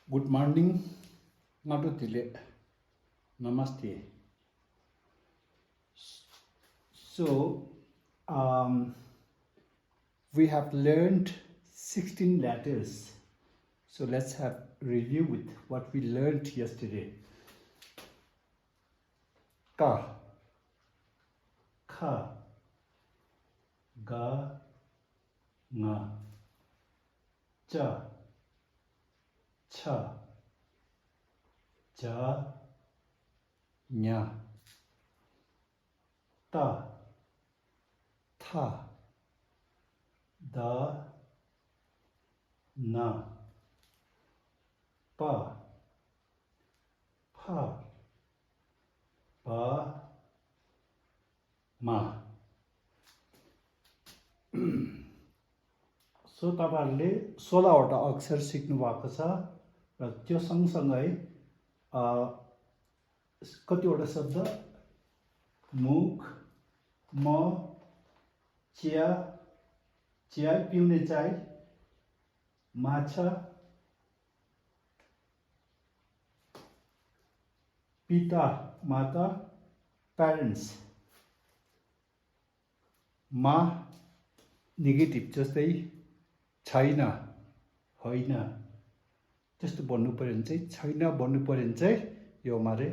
Good morning, Natutile. Namaste. So, um, we have learned 16 letters. So let's have review with what we learned yesterday. Ka, kha, ga, nga, cha, cha, ja, nya, ta, tha, da, na, pa, pha, pa, ma. So तपाईहरुले 16 वटा अक्षर सिक्नु भएको छ र त्यो सँगसँगै कतिवटा शब्द मुख म चिया चिया पिउने चाय माछा पिता माता प्यारेन्ट्स मा नेगेटिभ जस्तै छैन होइन त्यस्तो भन्नु पर्यो भने चाहिँ छैन भन्नु पर्यो भने चाहिँ यो मारे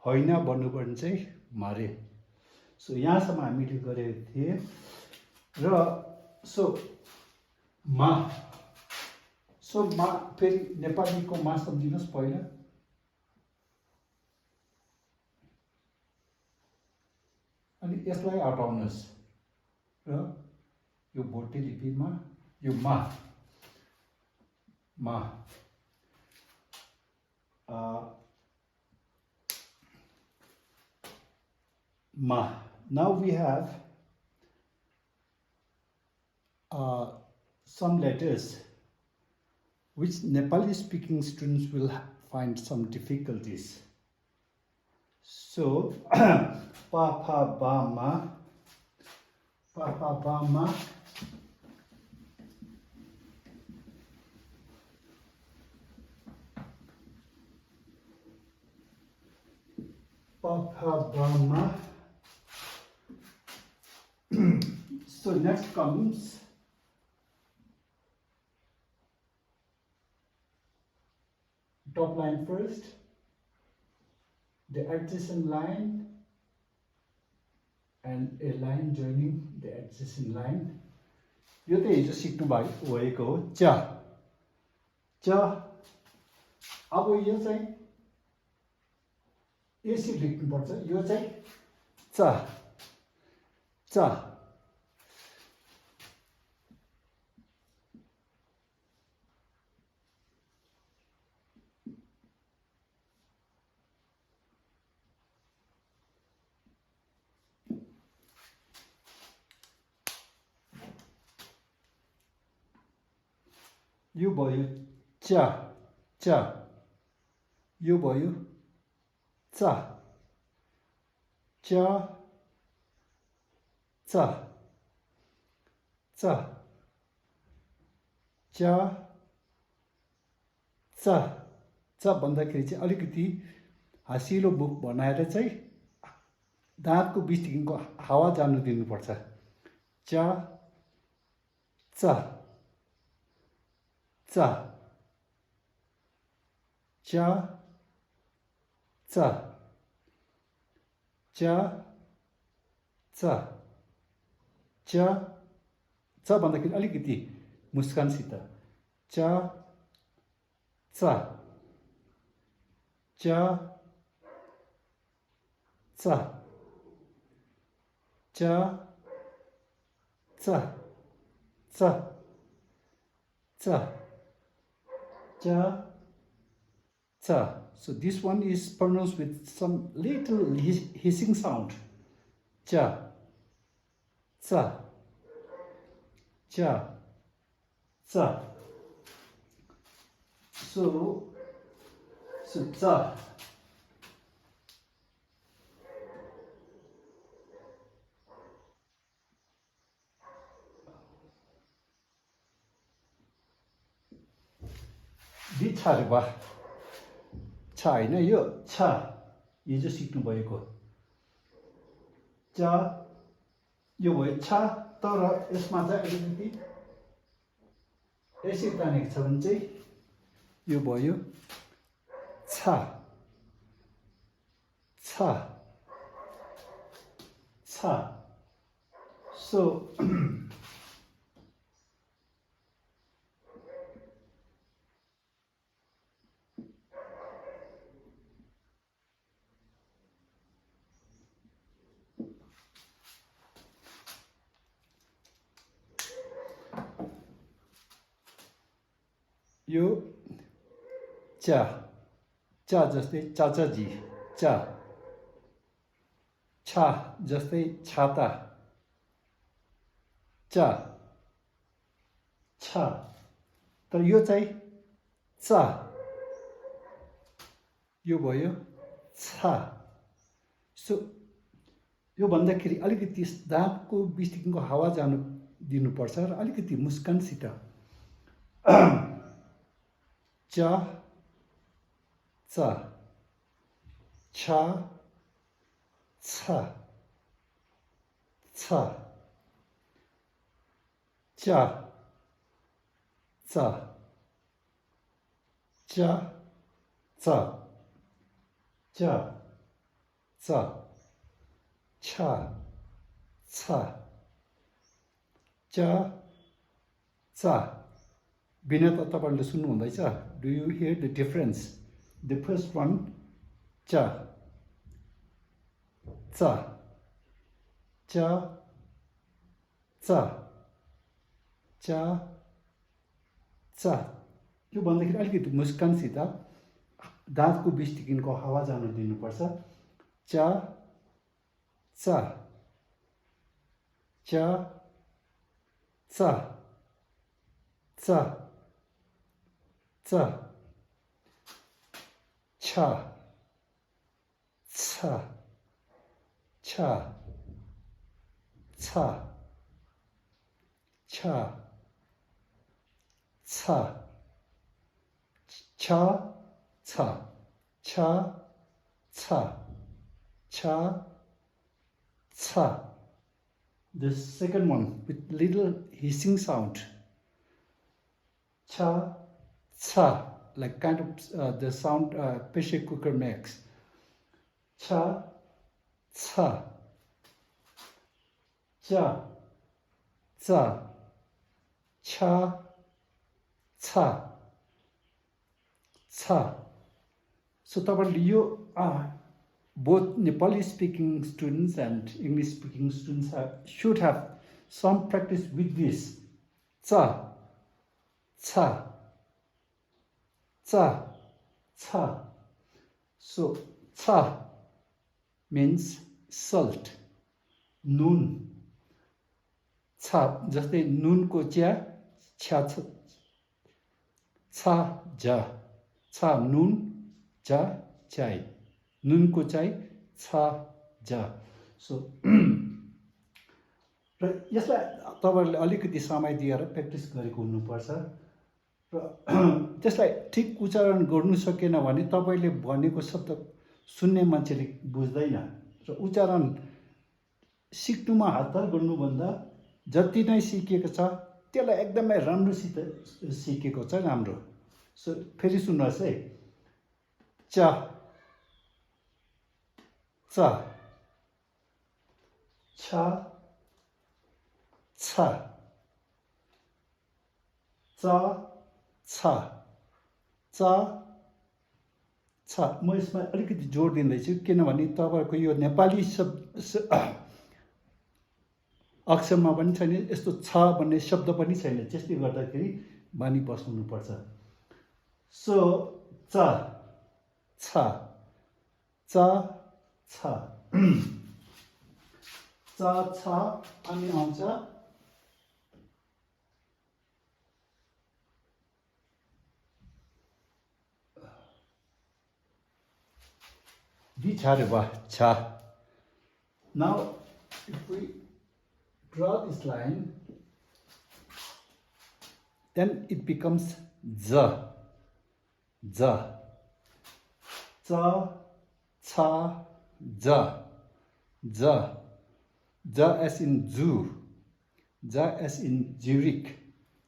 होइन भन्नु पर्यो भने चाहिँ मारे सो यहाँसम्म हामीले गरेको थिए र सो मा फेरि नेपालीको मा सम्झिनुहोस् पहिला अनि यसलाई हटाउनुहोस् र यो भोटे लिपिमा यो मा now we have some letters which Nepali speaking students will find some difficulties. So pa pa ba ma pa pa ba ma pa pa ba ma. So next comes top line first, the adjacent line and a line joining the adjacent line. यो त हिजो सिक्नु भएको हो च च अब यो चाहिँ यसरी लेख्नुपर्छ यो चाहिँ च च यो भयो च च यो भयो च च च च च च च भन्दाखेरि चाहिँ अलिकति हँसिलो मुख बनाएर चाहिँ दाँतको बिचदेखिको हावा जानु दिनुपर्छ च च च च च च च च च भन्दाखेरि अलिकति मुस्कानसित च च च च च च च च cha cha. So this one is pronounced with some little hissing sound. Cha cha cha cha. So cha. The छा रे वाह छा होइन यो छा हिजो सिक्नु भएको चा यो भयो छा तर यसमा चाहिँ अलिकति यसरी तानेको छ भने चाहिँ यो भयो छा छा छा सो यो चा चा जस्तै चाचाजी चा छा जस्तै छाता चा छा तर यो चाहिँ चा यो भयो छा सो यो भन्दाखेरि अलिकति दाँतको बिचदेखिको हावा जानु दिनुपर्छ र अलिकति मुस्कानसित चा चा छा छा छा चा चा चा चा चा चा छा छा चा चा बिना त तपाईँहरूले सुन्नुहुँदैछ do you hear the difference the first one चा चा चा चा चा चा यो भन्दाखेरि अलिकति मुस्कानसित दाँतको बिचदेखिको हावा जान दिनुपर्छ चा चा चा चा चा चा छा छा छा छा छा छा छा छा छा छा छा छा the second one with little hissing sound cha cha like kind of the sound pressure cooker makes cha cha cha cha cha cha cha so तपाईँले यो both Nepali speaking students and English speaking students should have some practice with this cha cha cha cha so cha means salt nun cha जस्तै नुनको चिया छ्या छा जा छा नुन जा चाय नुनको चाय छा जा सो र यसलाई तपाईँहरूले अलिकति समय दिएर प्र्याक्टिस गरेको हुनुपर्छ र त्यसलाई ठिक उच्चारण गर्नु सकेन भने तपाईँले भनेको शब्द सुन्ने मान्छेले बुझ्दैन र उच्चारण सिक्नुमा हतार गर्नुभन्दा जति नै सिकेको छ त्यसलाई एकदमै राम्रोसित सिकेको छ राम्रो सो फेरि सुन्नुहोस् है चा चा छा छा चा छा चा छा म यसमा अलिकति जोड दिँदैछु किनभने तपाईँहरूको यो नेपाली शब्द अक्षरमा पनि छैन यस्तो छ भन्ने शब्द पनि छैन त्यसले गर्दाखेरि बानी बस्नुपर्छ सो चा छा चा छा चा छा अनि आउँछ cha. Now, if we draw this line, then it becomes z. za. Za, cha, za. Za. Za as in zoo. Za as in Zurich.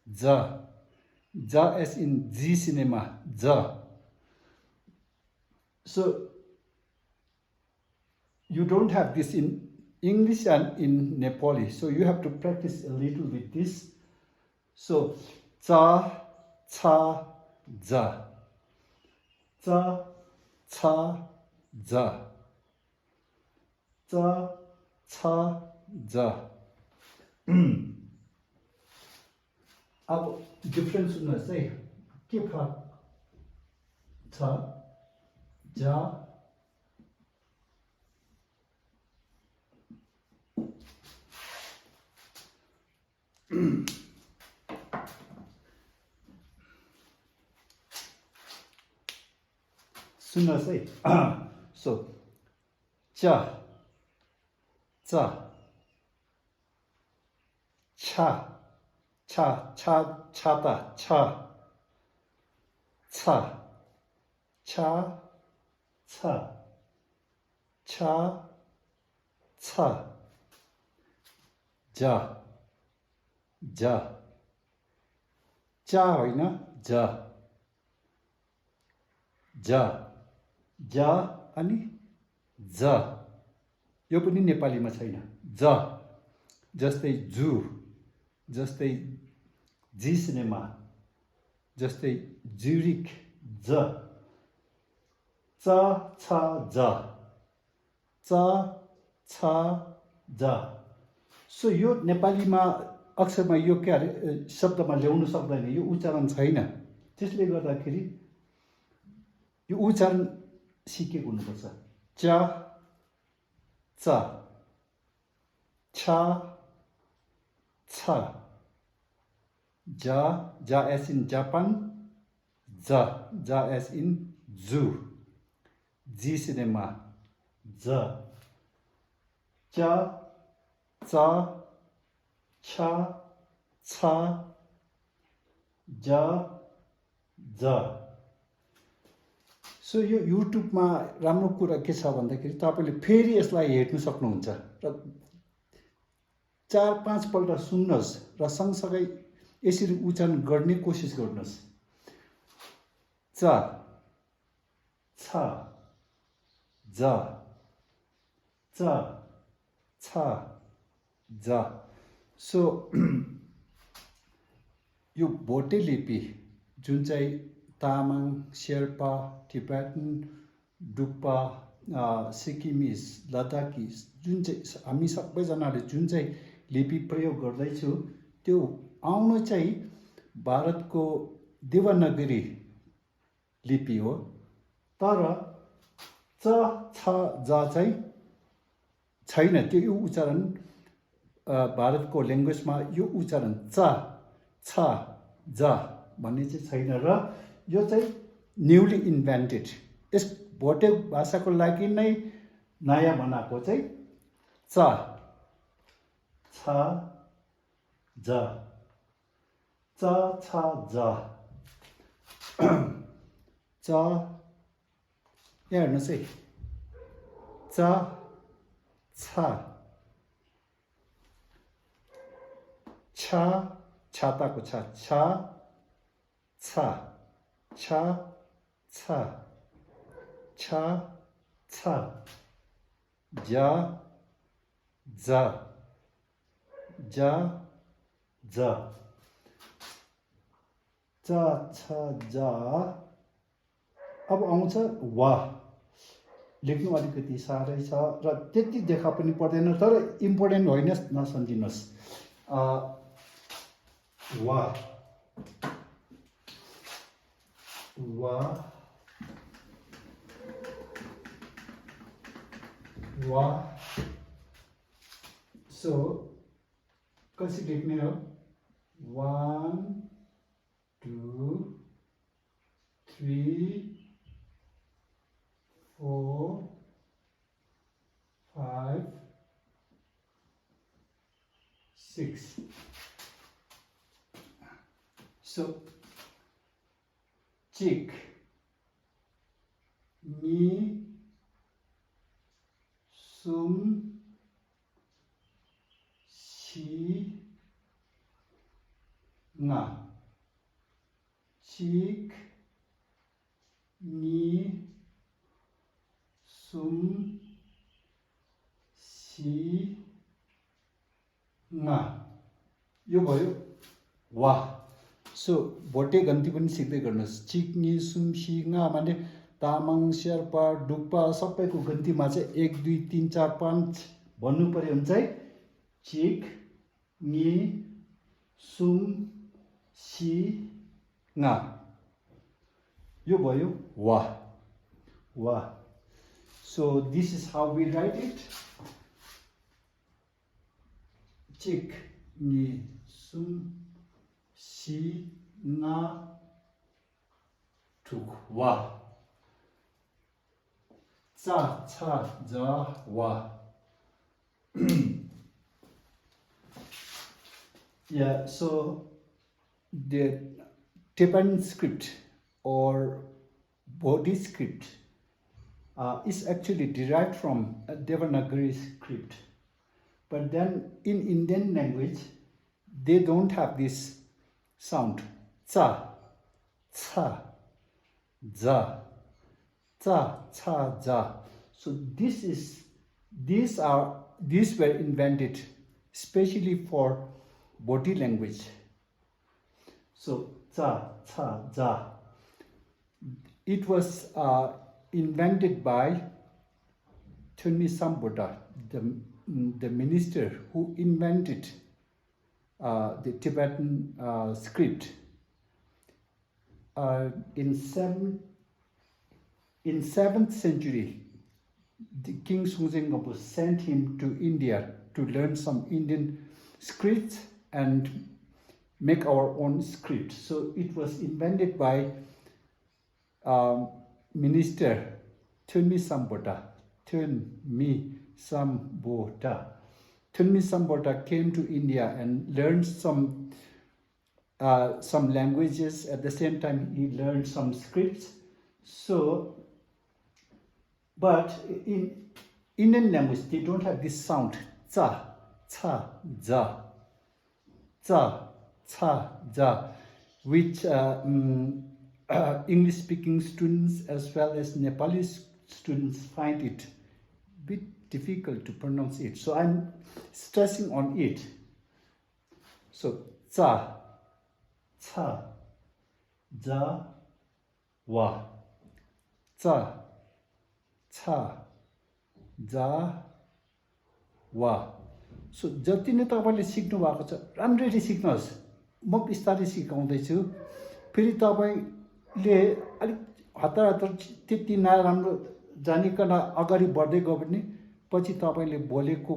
Za. Za as in Z cinema. Za. So you don't have this in English and in Nepali. So you have to practice a little with this. So za, cha, za. Za, cha, za. Za, cha, za. अब difference सुन्नुहोस् है के फरक छ जा सुन्नुहोस् है so चा चा छा छा छा छाता छा छा छा छा छा छा जा जा चा होइन जा जा जा अनि जा यो पनि नेपालीमा छैन जा जस्तै जू जस्तै जी सिनेमा जस्तै ज्युरिक ज च छ ज च छ ज सो यो नेपालीमा अक्षरमा यो के अरे शब्दमा ल्याउनु सक्दैन यो उच्चारण छैन त्यसले गर्दाखेरि यो उच्चारण सिकेको हुनुपर्छ च च छ छ ja ja as in Japan ja ja as in zoo जी cinema ja cha cha cha cha ja ja so यो युट्युबमा राम्रो कुरा के छ भन्दाखेरि तपाईँले फेरि यसलाई हेर्नु सक्नुहुन्छ र 4-5 पल्ट सुन्नुहोस् र सँगसँगै यसरी उच्चारण गर्ने कोसिस गर्नुहोस् चा छा जा चा छा जा सो यो भोटे लिपि जुन चाहिँ तामाङ शेर्पा टिबेटन डुक्पा सिक्किमिज लद्दाखी जुन चाहिँ हामी सबैजनाले जुन चाहिँ लिपि प्रयोग गर्दैछु त्यो आउनु चाहिँ भारतको देवनागरी लिपि हो तर च छ ज चाहिँ छैन त्यो यो उच्चारण भारतको ल्याङ्ग्वेजमा यो उच्चारण च छ ज भन्ने चाहिँ छैन र यो चाहिँ न्युली इन्भेन्टेड यस भोटे भाषाको लागि नै नयाँ बनाएको चाहिँ च छ ज च छ ज च यहाँ हेर्नुहोस् है च छ छ छाताको छ छ छ छ छ छ छ ज ज ज ज च छ ज अब आउँछ वा लेख्नु अलिकति साह्रै छ र त्यति देखा पनि पर्दैन तर इम्पोर्टेन्ट होइन नसम्झिनुहोस् वा वा वा सो कसरी लेख्ने हो 1 2 3 4 5 6 so chick nga chik ni sum si nga यो भयो वा सो भोटे गन्ती पनि सिक्दै गर्नुहोस् चिक नि सुम सी nga माने तामाङ शेर्पा डुक्पा सबैको गन्तीमा चाहिँ 1 2 3 4 5 भन्नु पर्यो भने चाहिँ चिक नि सुम सी nga यो भयो वा वा so this is how we write it चिक नि sum si nga tuk wa za cha za wa yeah so the Tibetan script or Bodhi script is actually derived from a Devanagari script but then in Indian language they don't have this sound cha cha za cha cha za so these were invented especially for Bodhi language so cha cha za it was invented by Buddha the minister who invented the Tibetan script in 7th century the King Sungzengpo sent him to India to learn some Indian scripts and make our own script so it was invented by minister Buddha Buddha came to India and learned some languages. At the same time, he learned some scripts. So, but in Indian language, they don't have this sound cha, cha, za, cha, cha, za, which English-speaking students as well as Nepali students find it bit difficult to pronounce it. So I'm stressing on it. So cha, cha, za, wa, cha, cha, za, wa. So जति नै तपाईले सिक्नु भएको छ राम्ररी सिक्नुहोस् म बिस्तारै सिकाउँदैछु फेरि तपाईले अलि हतार त्यति नराम्रो जानिकन अगाडि बढ्दै गयो भने पछि तपाईले बोलेको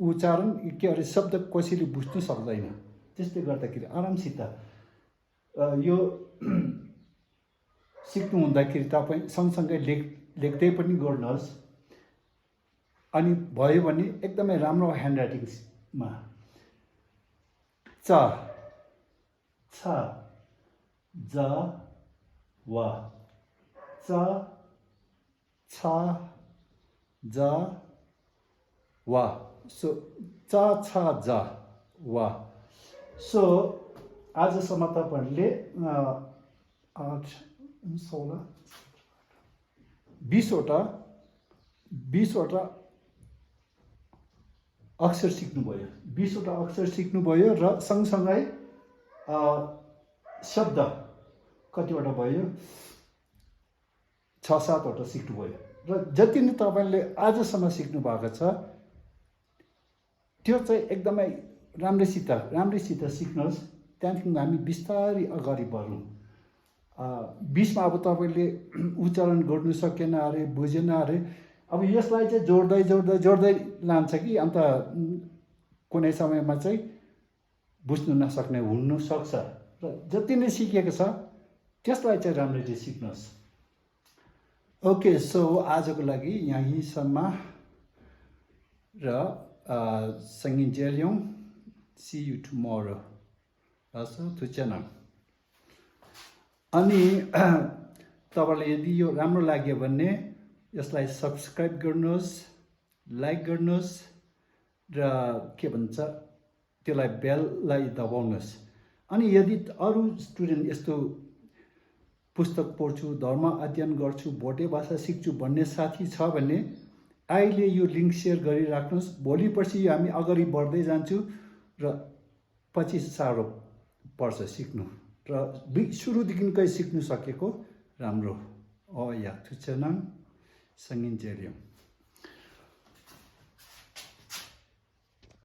उच्चारण के अरे शब्द कसैले बुझ्नु सक्दैन त्यसले गर्दाखेरि आरामसित यो सिक्नु हुँदाखेरि तपाई सँगसँगै लेख्दै पनि गर्नुहोस् अनि भयो भने एकदमै राम्रो ह्यान्डराइटिङमा चा छ जा वा चा छ जा वा सो चा छ जा वा सो आजसम्म तपाईहरुले 8 16 20 वटा अक्षर सिक्नुभयो 20 वटा अक्षर सिक्नुभयो र सँगसँगै शब्द कतिवटा भयो 6-7 वटा सिक्नुभयो र जति नै तपाईले आजसम्म सिक्नु भएको छ त्यो चाहिँ एकदमै राम्रैसित सिक्नुहोस् त्यहाँदेखि हामी बिस्तारै अगाडि बढौँ 20 मा अब तपाईले उच्चारण गर्नु सकेन अरे बुझेन अरे अब यसलाई चाहिँ जोड्दै लान्छ कि अन्त कुनै समयमा चाहिँ बुझ्नु नसक्ने हुन सक्छ र जति नै सिकेको छ त्यसलाई चाहिँ राम्ररी सिक्नुहोस् ओके सो आजको लागि यहीँसम्म र संगिन्जेल्यौं see you tomorrow also to channel अनि तपाईलाई यदि यो राम्रो लाग्यो भने यसलाई सब्स्क्राइब गर्नुहोस् लाइक गर्नुहोस् र के भन्छ त्यसलाई बेललाई दबाउनुहोस् अनि यदि अरू स्टुडेन्ट यस्तो पुस्तक पढ्छु, धर्म अध्ययन गर्छु, भोटे भाषा सिक्छु भन्ने साथी छ भने अहिले यो लिङ्क सेयर गरिराख्नुहोस्। भोलि पर्सि हामी अगाडि बढ्दै जान्छु र पछि साह्रो पर्छ सिक्नु, र सुरुदेखिकै सिक्नु सकेको राम्रो। या तुचनाङ सङ्गिन जेलियम।